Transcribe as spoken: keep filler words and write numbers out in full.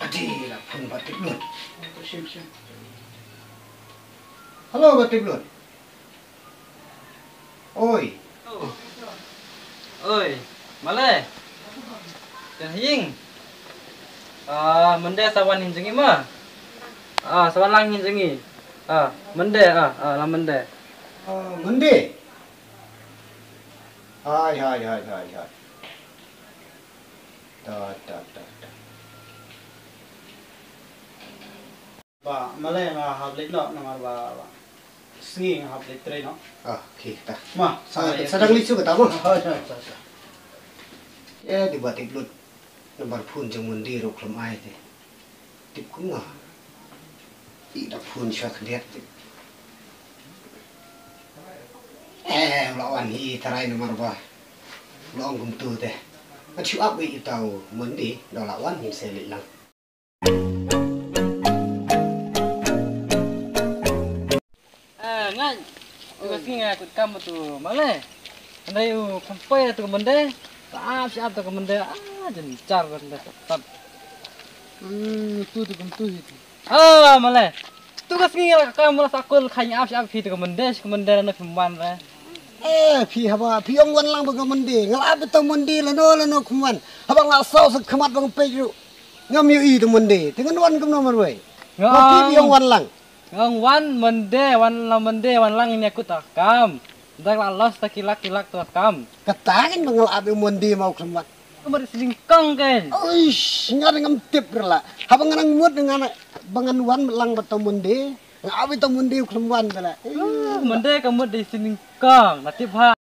Di la phone Bah Tiplut. Hello Bah Tiplut. Oi. Oi, Maleh. Jan ha ïing. Ah, Monday sa wan hi jong ngi ma. Ah, sa wan lang hi jong ngi. Ah, Monday, ah, ah, la Monday. Ah, Monday. Hai, hai, hai, hai, hai. Ta, ta, ta, ta. Bah Maleh, nga hap leit noh namar ba, ba sngi nga hap leit trei noh. Ah, okay, ta. Ma, sa, ah, leit. Sa dang leit shuh kata mo? Ah, sa, sa, sa. Eh, dei Bah Tiplut. Namar phone jong Monday ruh khlem ai te. Tip kumno. I da phone sha khyndiat te. Eh, u la wan hi tharai namar ba u la ong kumtu te. Ngan shu ap ïa uta u Monday, da u la wan hi sa leit lang. Eh, nga, tu ka sngi nga kut kam tu Maleh. Hynrei u khampai tu ka Monday. Ka ap shi ap tu ka Monday. Ah, jan jar ka Monday. Tat. Hmm, tu tu kum tu hi tu. Ah, Maleh. Tu ka sngi nga la ka kam la sa kul kha ap shi ap phi tu ka Monday, shi ka Monday la na phim wan re. Eh, phi haba phi ong wan lang ba ka Monday. Nga la ap tu Monday lano lano kham wan. Haba nga saw sa khmat ba nga peit ruh. Ngam ïohi tu Monday. Te ngan wan kumno marwei. Nga ong, phi ong wan lang. Nga ong wan Monday, wan la Monday, wan lang ïa kut ta kam. Dak la loss ta ki lak ki lak ta kam. Kata ngin ba nga la ap ïa Monday ma u khlem wan. Kumar sling kong kan. Uish, nga ngam tip rela. Haba nga nang mut nga na ba ngan wan lang ba ta Monday. Nga ap ïa ta Monday u khlem wan bela. Ah, Monday ka mut dei sling kong. Na tip ha.